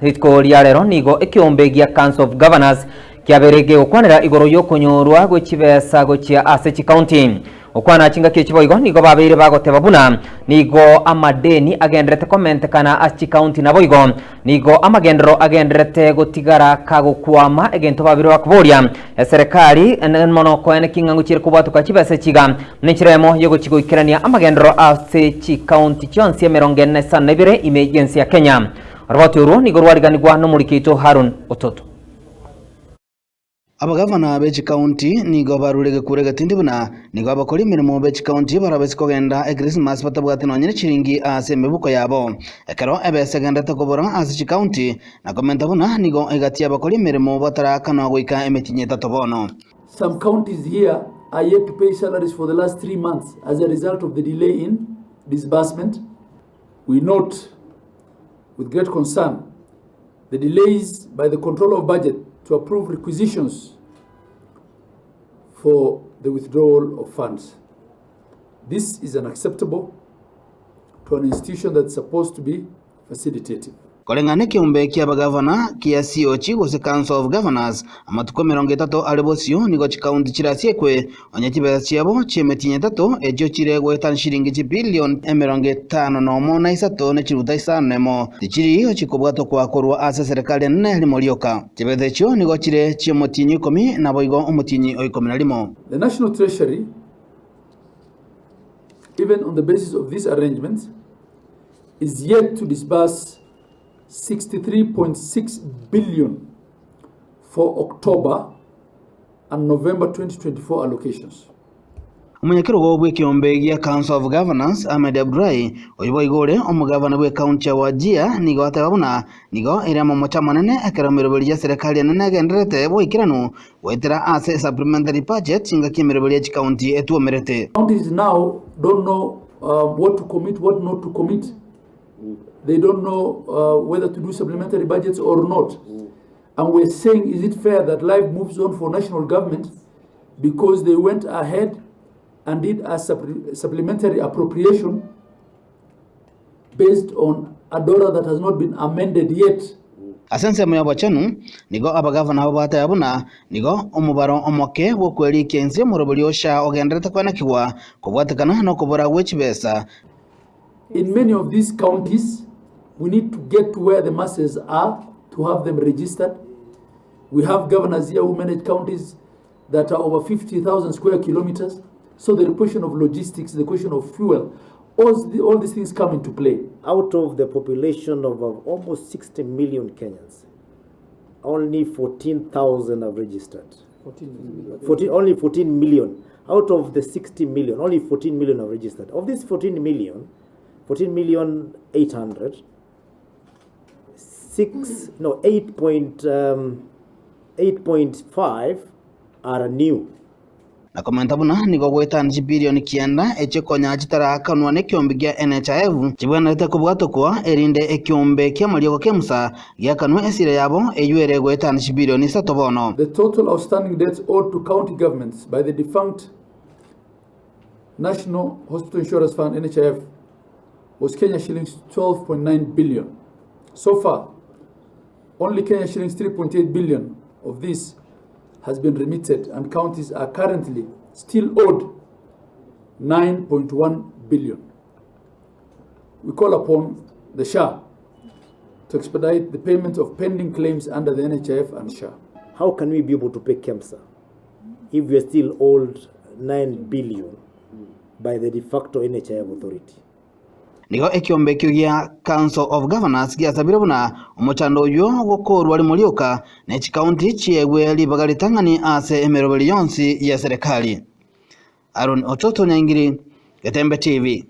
Rituko ria rero nigo ekeombe gia Council of Governors kiabeire gegokwanera igoro y'okonyorwa gwe chibesa gochia ase chikaunti. Gokwana chingaki echi boigo nigo babeire bagoteba buna nigo amadeni agenderete komentekana ase chikaunti naboigo nigo amagenderero agendererete gotigara kagokwama egento babeire bakoboria eserekari mono koene king'ang'u chire kobwatoka chibesa echi iga nenchera eyemo yogochi goikerania amagenderero ase chikaunti chionsi emerongo ene na isano na ibere ime y'ense ya Kenya. Oroboti orwo nigo rwariganigwa nomoriki oito Harun Ototo. Abagavana be chikaunti nigo barure egekuro egetindi buna nigo abakori emeremo be chikaunti barabase kogenda Ekrisimasi batabwati nonye ne chiringi ase emebuko yabo. Ekero ebesa egenderete kobora ase chikaunti na komenta buna nigo egati y'abakori emeremo bataraakanwa goika emetienyi etato bono. Some counties here are yet to pay salaries for the last 3 months as a result of the delay in disbursement. We note with great concern the delays by the controller of budget to approve requisitions for the withdrawal of funds. This is unacceptable to an institution that's supposed to be facilitative. Koreng'ana nekeombe ki'abagavana kia COG gose Council of Governors, amatuko 30 are bosio nigo chikaunti chirasiekwe onye chibesa chiabo chi'emetienyi etato echio chire goetania chiringi chibilioni 51 na isato ne chiruta isano nemo tichiri chikobwatokwa korwa ase eserekari enene rimo rioka. Chibesa echio nigo chire chi'omotienyi o ikomi naboigo omotienyi o 11. The National Treasury, even on the basis of these arrangements, is yet to disburse 63.6 billion for October and November 2024 allocations. Omonyakerogo bw'ekeombe gia Council of Governors, Ahmed Abdullahi, oyio boigo ore omogavana bw'ekaunti ya Wajir, nigo ateba buna nigo ere amamocho amanene ekero emeroberi ya serikali enene egendererete boikeranu goetera ase supplementary budget chingaki emeroberi ya chikaunti etuomerete. Counties now don't know what to commit, what not to commit. They don't know whether to do supplementary budgets or not. And we're saying, is it fair that life moves on for national government because they went ahead and did a supplementary appropriation based on a DORA that has not been amended yet? Ase ensemo y'obochenu, nigo abagavana abo bateba buna nigo omobaro omoke bw'okwerikia inse y'omoroberi o SHA ogendererete kwenekigwa kobwatekana nokobora gwe chibesa. In many of these counties, we need to get to where the masses are to have them registered. We have governors here who manage counties that are over 50,000 square kilometers. So the question of logistics, the question of fuel, all these things come into play. Out of the population of almost 60 million Kenyans, only 14,000 have registered. 14 million. 14, only 14 million. Out of the 60 million, only 14 million have registered. Of this 14 million, 14 million 800, six, no, 8 point, 8.5 are new. Na komenta buna nigo goetania chibilioni 9 echio konya chitarakanwa nekiombe gia NHIF chibwenerete kobwatokwa erinde ekiombe kiamariogo KEMSA giakanwe esira yabo eywo ere goetania chibilioni 3 bono. The total outstanding debts owed to county governments by the defunct National Hospital Insurance Fund NHIF was Kenya shillings 12.9 billion. So far, only Kenya shillings 3.8 billion of this has been remitted, and counties are currently still owed 9.1 billion. We call upon the SHA to expedite the payment of pending claims under the NHIF and SHA. How can we be able to pay KEMSA if we are still owed 9 billion by the de facto NHIF authority? Nigo ekiombe ekio gia Council of Governors giasabire buna omochando oywo gokorwa rimo rioka na chikaunti chiegwe ribaga ritang'ani ase emeroberi yonsi ya serikali. Aaron Ototo Nyaingiri, Getembe TV.